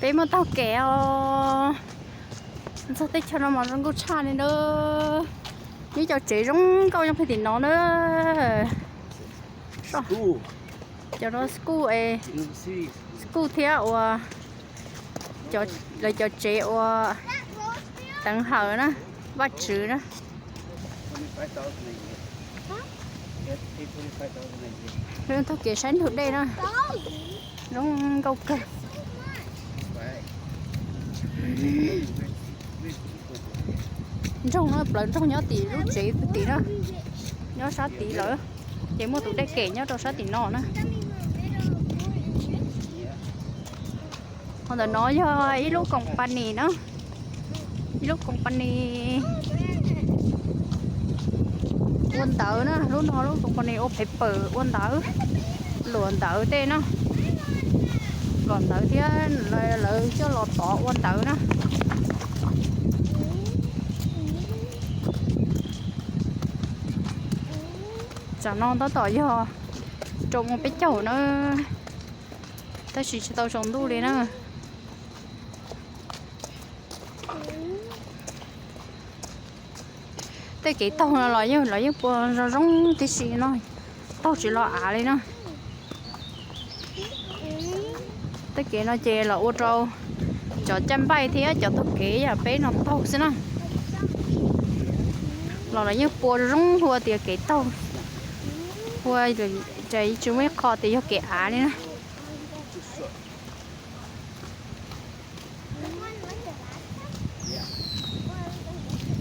Peb muaj taug kev os. Txog teb chaws no mas zoo nkauj tshaj li na. Nyob cov tsev zoo nkauj nyob pem tim no na. Cov no school, school thiab ua lawv cov tsev ua teev hawm na, vaj tswv na. Lawv taug kev saib ntug dej na, zoo nkauj kawg. Nroog no, plawv nroog nyob tim lub tsev tim na, nyob sab tid lawm, ces muaj tus dej kem nyob rau sab tim no na. Qhov ntawm no yog ib lub company na, ib lub company ua ntawv na, lub no lub company ua paper ua ntawv, luam ntawv tej na, luam ntawv thiab lawv coj los tov ua ntawv na. Tsam no tab tom yog rau moos peb caug na, tab sis tsis tau tsaus ntuj li na. Tej kev taug no los yeej, los yeej pua zoo zoo tib si no, taug tsis los av li na. Tej kev no ces los ua rau cov caj npaij thiab cov taug kev yam peb no taug xwb na. Los lawv yeej pua zoo zoo hu tias kev taug, hu tias tsis muaj ib qho tias yog kev av li na.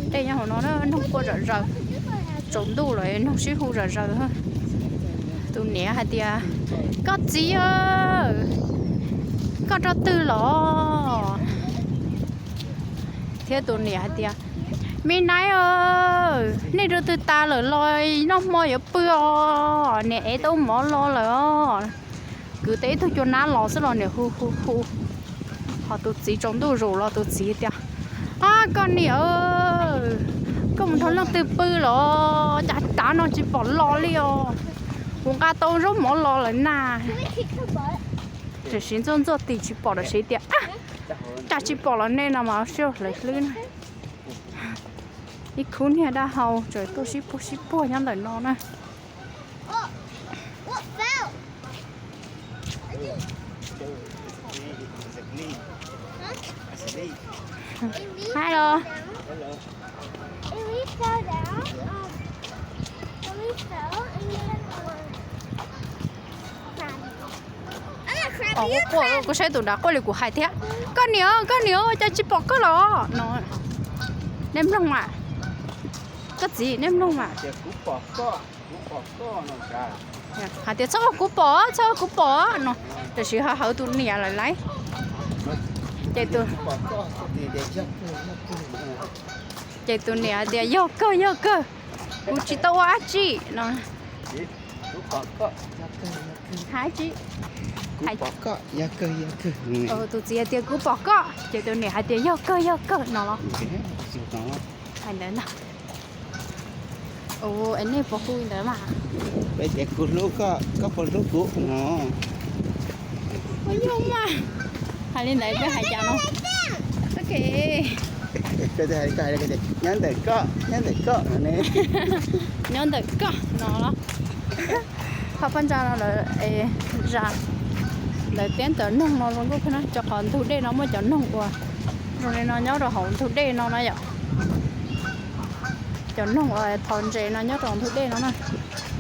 Dej nyob hauv no na, noog quaj zom zaws, tsaus ntuj lawm noog sib hu zom zaws. Tus niam hais tias, koj txiv, koj rau twg los? Thiab tus niam hais tias, me nais, nej rau twg tas lawm los noj hmo yuav pw os, niam ev tau mov los lawm os. Kwv tau ib tug cua nab los xwb los niam hu hu hu. Ho tus txiv tsaus ntuj zus los tus txiv tias, ab koj niam, koj mus nrog leej twg pw los cas tav no tsis pom los li os? Kuv nqa tau zaub mov los lawm na. Tiam sis ntxuaj ntxuaj tis tsis pom los siv tias, cas tsis pom los nej no mas sij hawm hlwb na. Ib khub niag dab hau tseem tuaj sib puag sib puag nyob ntawm no na. Hello. Kuv saib tus nrad quaj li kuv hais thiab, koj niam, koj niam, cas tsis pom koj los no. Nej mloog mas, koj txiv nej mloog mas. Hais tias txhob ua kuv pom, txhob ua kuv pom no, tiam sis ho hawv tus niam lawm lauj. Ces tus, ces tus niam hais tias yog kawg yog kawg, kuv tsis tau ua dab tsi no. Hais tsis, tus txiv hais tias kuv pom koj, ces tus niam hais tias yog kawg yog kawg no los. Hais ntawd ntag. Ua es nej puas hu ntawd mas? Peb tias kuv hlub koj, koj puas hlub kuv no? Ua yog mas, hais li ntawd peb hais cas no? Nyob ntawm koj, nyob ntawm koj no ne. Nyob ntawm koj no los. Qhov pab ntsa no lawv, zas, lawv tiab ntawm noog no zoo nkauj kawg na, rau qhov ntug dej no muaj cov noog uas zoo li no nyob rau hauv ntug dej no na yom. Cov noog uas thov ntses no nyob rau ntug dej no na,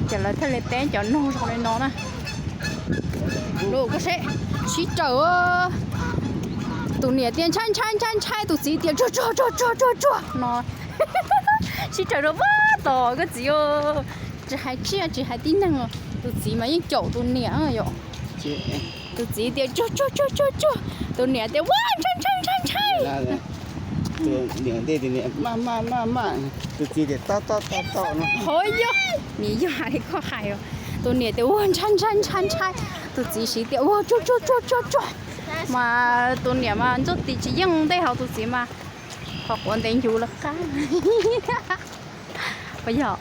ces lawv thiaj li teb cov noog zoo li no na. Lus koj seb, sib raws, tus niam tias ntshai ntshai ntshai ntshai, tus txiv tias tsuag tsuag tsuag tsuag tsuag tsuag no. Sib raws rau pab tom koj txiv, tsis hais tsiaj tsis hais tib neeg, tus txiv mas yeej caum tus niam yom. Tus txiv tias tsuag tsuag tsuag tsuag tsuag, tus niam tias ua ntshai ntshai ntshai ntshai. Tus niam ntej tias maj maj maj maj, tus txiv tias tob tob tob tob no. Hov yog, niam yog hais li koj hais os. Tus niam tias ua ntshai ntshai ntshai ntshai, tus txiv siv tias ua tsuag tsuag tsuag tsuag tsuag. Mas tus niam mas ntxuaj tis tsis yeej ntej hauv tus txiv mas, qhov quav ntev ncuv lawv qab. Puas yog?